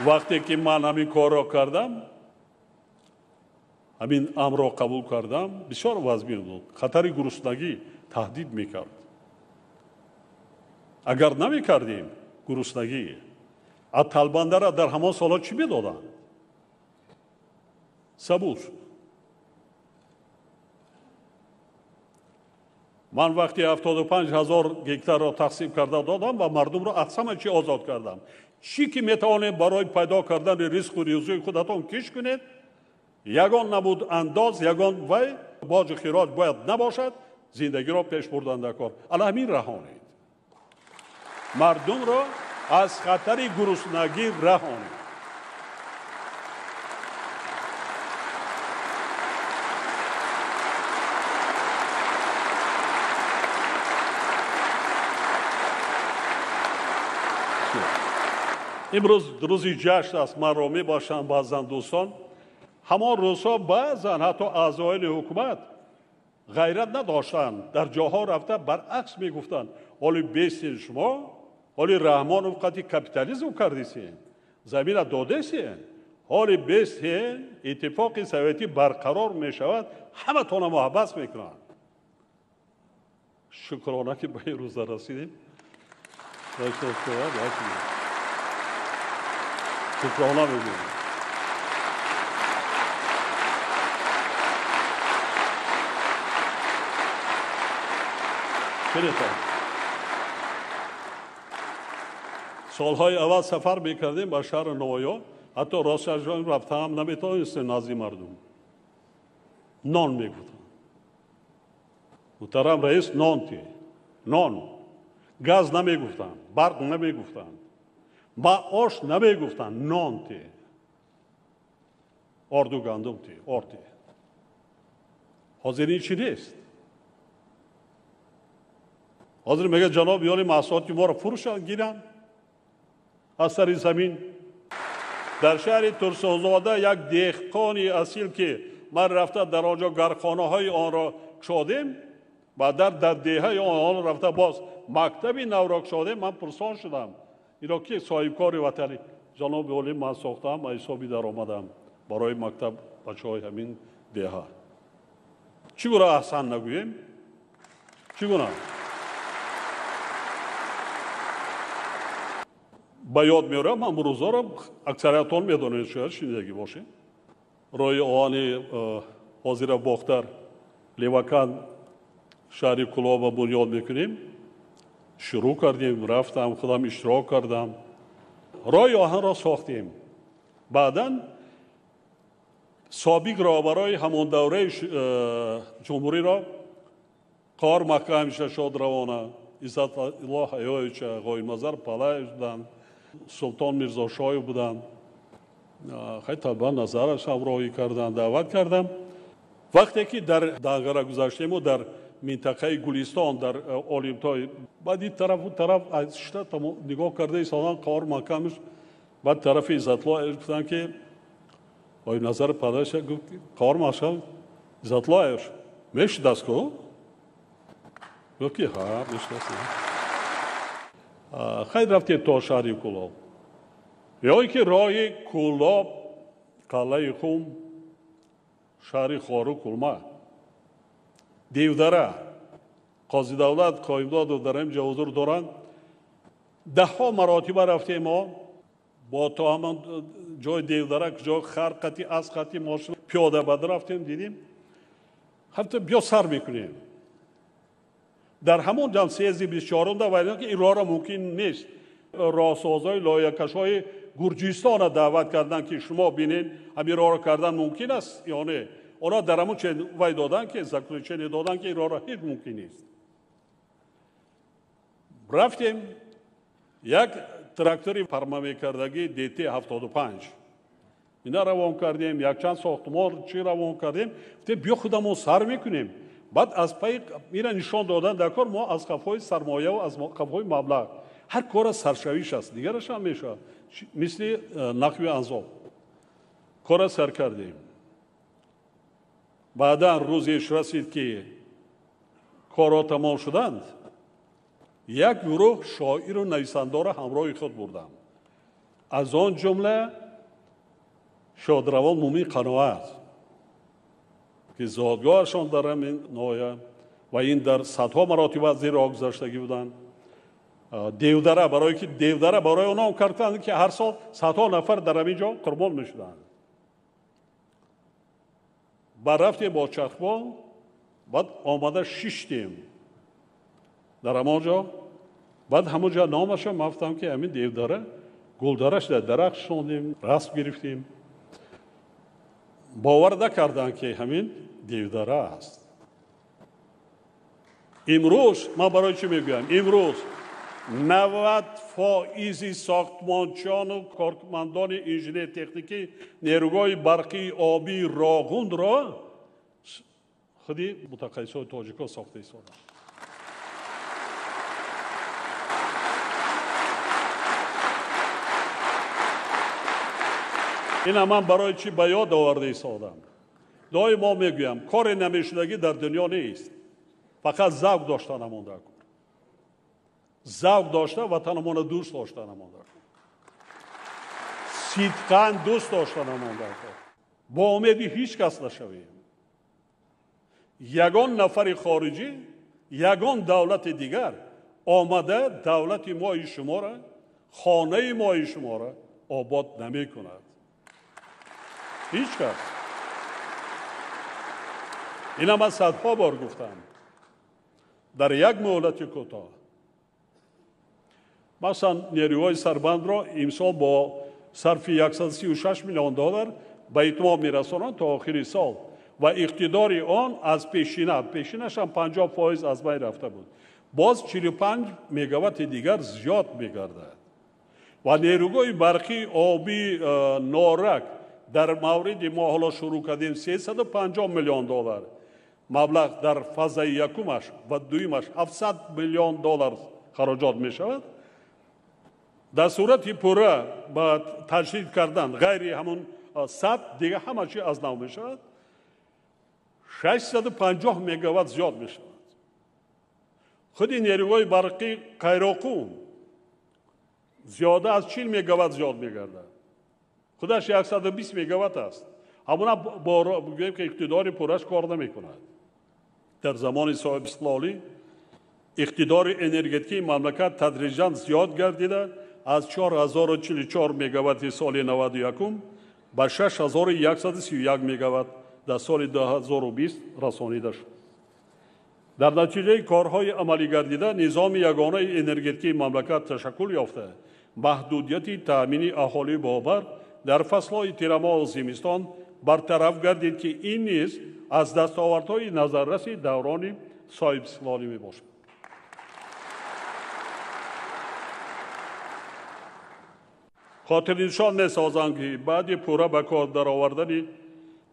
Вақте ки ман ҳамин корро кардам, ҳамин амрро қабул кардам, бисёр вазмин буд. Хатари гуруснагӣ таҳдид мекард. Агар намекардем, гуруснагӣ. А талбандара дар ҳамон солҳо чӣ медоданд? Сабуз. Ман вақти 75 ҳазор гектарро тақсим карда додам ва мардумро аз ҳама чӣ озод кардам. Чӣ ки метавонед барои пайдо кардани ризқу рӯзии худатон киш кунед, ягон набуд андоз, ягон вай боҷу хироҷ бояд набошад, зиндагиро пеш бурдан дар кор. Ала ҳамин раҳонед. Мардумро аз хатари гуруснагӣ раҳонед. Имрӯз рӯзи ҷашн аст, манро мебошанд баъзан дӯстон. Ҳамон рӯзҳо баъзан ҳатто аъзоёни ҳукумат ғайрат надоштанд, дар ҷоҳо рафта баръакс мегуфтанд: ҳоли бестен шумо, ҳоли Раҳмонов қати капитализм кардисен, замина додесен, ҳоли бестен иттифоқи советӣ барқарор мешавад, ҳаматона муҳаббат мекунанд. Шукрона ки ба ин рӯза расидем. Шукрона мегӯем. Солҳои аввал сафар мекардем ба шаҳри Навоё, ҳатто росташ рафтаам наметавонистем назди мардум. Нон мегуфтанд. Муҳтарам раис, нон ти, нон. Газ намегуфтанд, барқ намегуфтанд, маош намегуфтанд, нон ти, орду гандум ти, орд ти. Ҳозир ин чӣ нест. Ҳозир мегӯяд ҷаноб ёли маҳсулоти моро фурӯшанд, гиранд аз сари замин. Дар шаҳри Турсунзода як деҳқони асил ки ман рафта дар он ҷо гархонаҳои онро кушодем, баъдан дар деҳаи он рафта боз мактаби навро кушодем, ман пурсон шудам ино ки соҳибкори ватанӣ. Ҷаноби олӣ, ман сохтаам, ба ҳисоби даромадам барои мактаб бачаҳои ҳамин деҳа. Чӣ гуна аҳсан нагӯем? Чӣ гуна? Ба ёд меорам ҳам рӯзҳоро, аксариятон медонед, шояд шунидагӣ бошед. Роҳи оҳани ҳозира Бохтар Левакан шаҳри Кулоба бунёд мекунем. Шурӯъ кардем, рафтам, худам иштирок кардам. Роҳи оҳанро сохтем. Баъдан собиқ роҳбарои ҳамон давраи ҷумҳуриро Қор Маҳкамовича Шодравона, Иззатулло Ҳаёевича, Ғоибназар Палаев буданд, Султон Мирзошоев буданд. Хай табан назараш ҳамроҳӣ карданд, даъват кардам. Вақте ки дар Данғара гузаштему дар минтақаи Гулистон, дар Олимтой, баъд ин тарафу тараф шита нигоҳ карда истоданд. Қор Маҳкамович баъд тарафи Иззатулло гуфтанд ки Ғоибназар Палаевич гуфт: Қор Маҳкамович, Иззатуллоевич мешидаст ку? Гуфт ки ҳа, мешидаст. Хайр, рафтем то шаҳри Кулоб. Ё ин ки роҳи Кулоб, қалъаи Хум, шаҳри Хору Кулма, Девдара, Қозидавлат Қоимдодов дар ин ҷо ҳузур доранд. Даҳҳо маротиба рафтем мо бо то ҳамон ҷои Девдара, ҷои хар қати, аз қати мошин пиёда бад рафтем, дидем. Ҳатто биё сар мекунем. Дар ҳамон ҷам съезди 24-ум да вайданд ки ин роҳро мумкин нест. Роҳсозҳои лоиҳакашҳои Гурҷистонро даъват карданд ки шумо бинед ҳамин роҳро кардан мумкин аст ё не. Онҳо дар ҳамон чен вай доданд ки заключение доданд ки ин роҳро ҳеҷ мумкин нест. Рафтем як трактори парма мекардагӣ ДТ-75 ина равон кардем, якчанд сохтмон чӣ равон кардем. Гуфтем биё худамон сар мекунем. Баъд аз паи ина нишон додан дар кор мо аз қафои сармоя ва аз қафои маблағ ҳар кора саршавиш аст, дигараш ҳам мешавад. Мисли нақви анзоб кора сар кардем. Баъдан рӯзеш расид ки корҳо тамом шуданд, як гурӯҳ шоиру нависандора ҳамроҳи худ бурдам. Аз он ҷумла шодравон Мумин Қаноат, ки зодгоҳашон дар ҳамин ноҳия ва ин дар садҳо маротиба аз зери об гузаштагӣ буданд. Девдара, барое ки Девдара барои онҳо карданд, ки ҳар сол садҳо нафар дар ҳамин ҷо қурбон мешуданд. Ба рафтем бо чархбол, баъд омада шиштем дар ҳамон ҷо. Баъд ҳамон ҷо номаша ман гуфтам, ки ҳамин Девдара гулдараш дар дарахт шондем, расм гирифтем. Бовар накарданд, ки ҳамин Девдара аст. Имрӯз ман барои чӣ мегӯям? Имрӯз 90% сохтмончиёну кормандони инженер-техникӣ нерӯгоҳи барқии обии Роғунро худи мутахассисони тоҷикҳо сохта истоданд. Ина ман барои чӣ ба ёд оварда истодам? Доим мо мегӯям, коре намешудагӣ дар дунё нест, фақат завқ дошта намонда кор. Завқ дошта ватанамонро дӯст дошта намонда кор. Сидқан дӯст дошта намонда кор. Бо умеди ҳеҷ кас нашавем. Ягон нафари хориҷӣ, ягон давлати дигар омада давлати мои шуморо, хонаи мои шуморо обод намекунад. Ҳеҷ кас. Ина ман садҳо бор гуфтам. Дар як муҳлати кӯтоҳ, масалан, нерӯҳои сарбандро имсол бо сарфи 136 миллион доллар ба итмом мерасонанд то охири сол ва иқтидори он аз пешина, пешинашам 50% аз байн рафта буд, боз 45 мегаватти дигар зиёд мегардад. Ва нерӯгоҳи барқии обии Норак дар мавриди мо ҳоло шурӯъ кардем 350 миллион доллар маблағ дар фазаи якумаш ва дуюмаш 700 миллион доллар хароҷот мешавад. Дар сурати пурра ба таҷдид кардан ғайри ҳамон сад дига ҳама чи аз нав мешавад, 650 мегаватт зиёд мешавад. Худи нерӯгоҳи барқи Қайроқум зиёда аз 40 мегаватт зиёд мегардад. Худаш 120 мегаватт аст. Ҳамона бигӯем, ки иқтидори пурраш кор намекунад. Дар замони соҳибистиқлолӣ иқтидори энергетикии мамлакат тадриҷан зиёд гардида аз 4044 мегаватти соли 91 ба 6131 мегаватт дар соли 2020 расонида шуд. Дар натиҷаи корҳои амалигардида низоми ягонаи энергетикии мамлакат ташаккул ёфта, маҳдудияти таъмини аҳолӣ бо барқ дар фаслҳои тирамоҳу зимистон бартараф гардид, ки ин низ аз дастовардҳои назарраси даврони соҳибистиқлолӣ мебошад. Хотирнишон месозанд, ки баъди пурра ба кор даровардани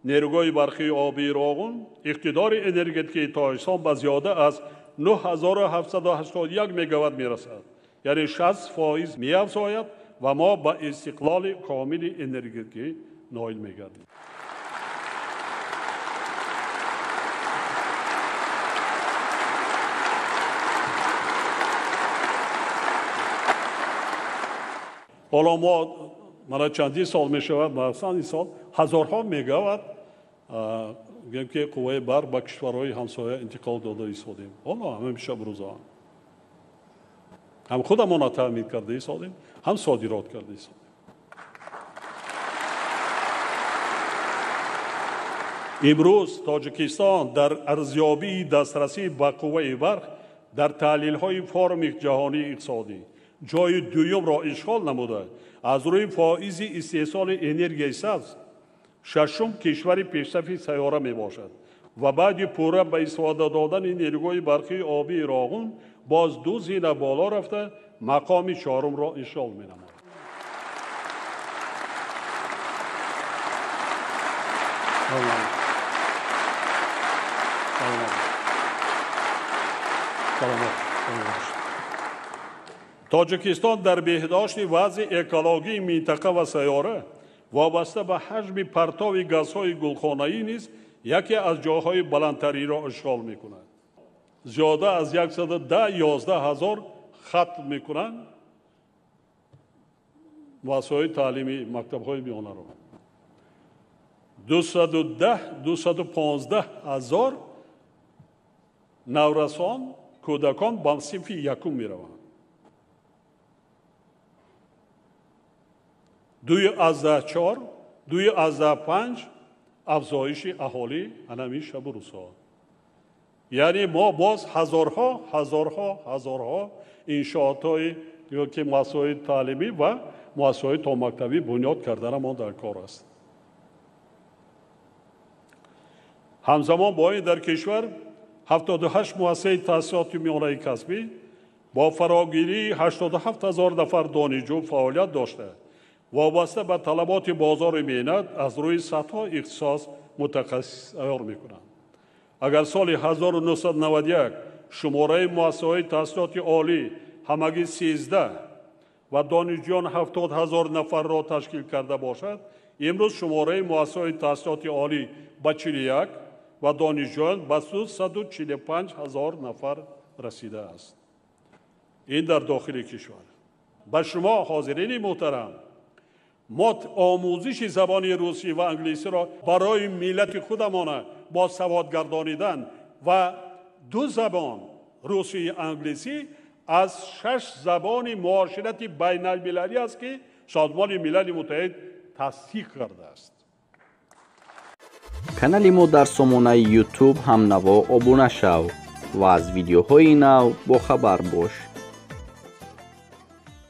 нерӯгоҳи барқии обии Роғун иқтидори энергетикии Тоҷикистон ба зиёда аз 9781 мегаватт мерасад, яъне 60% меафзояд ва мо ба истиқлоли комили энергетикӣ ноил мегардем. Ҳоло мо мана чандин сол мешавад, махсусан ин сол ҳазорҳо мегаватт гӯем, ки қувваи барқ ба кишварҳои ҳамсоя интиқол дода истодем. Ҳоло ҳамин шабрӯза ҳам худамонро таъмин карда истодем, ҳам содирот карда истодем. Имрӯз Тоҷикистон дар арзёбии дастрасӣ ба қувваи барқ дар таҳлилҳои форуми ҷаҳонии иқтисодӣ ҷои дуюмро ишғол намуда, аз рӯи фоизи истеҳсоли энергияи сабз шашум кишвари пешсафи сайёра мебошад ва баъди пурра ба истифода додани нерӯгоҳи барқии обии Роғун боз ду зина боло рафта мақоми чорумро ишғол менамояд. Тоҷикистон дар беҳдошти вазъи экологии минтақа ва сайёра вобаста ба ҳаҷми партови газҳои гулхонаӣ низ яке аз ҷойҳои баландтаринро ишғол мекунад. Зиёда аз 110-11 ҳазор хатм мекунанд, Муассисаҳои таълимӣ, мактабҳои миёнаро 210, 215 ҳазор наврасон, кӯдакон ба синфи якум мераванд. 2,4, 2,5 афзоиши аҳолӣ анамин шабу рӯзҳо. Яъне мо боз ҳазорҳо, ҳазорҳо, ҳазорҳо иншоотҳои ёки муассисаҳои таълимӣ ва муассисаҳои томактабӣ бунёд карданамон дар кор аст. Ҳамзамон бо ин дар кишвар 78 муассисаи таҳсилоти миёнаи касбӣ бо фарогирии 87 ҳазор нафар донишҷӯ фаъолият дошта, вобаста ба талаботи бозори меҳнат аз рӯи садҳо ихтисос мутахассис тайёр мекунанд. Агар соли 1991 шумораи муассисаҳои таҳсилоти олӣ ҳамагӣ 13 ва донишҷӯён 70 ҳазор нафарро ташкил карда бошад, имрӯз шумораи муассисаҳои таҳсилоти олӣ ба 41 ва донишҷӯён ба 245 ҳазор нафар расидааст. Ин дар дохили кишвар. Ба шумо ҳозирини муҳтарам, мо омӯзиши забони русӣ ва англисиро барои миллати худамона бо саводгардонидан ва ду забон русию англисӣ аз 6 забони муоширати байналмилалӣ аст, ки Созмони Милали Муттаҳид тасдиқ кардааст. Канали мо дар сомонаи YouTube ҳамнаво обуна шав ва аз видеоҳои нав бохабар бош.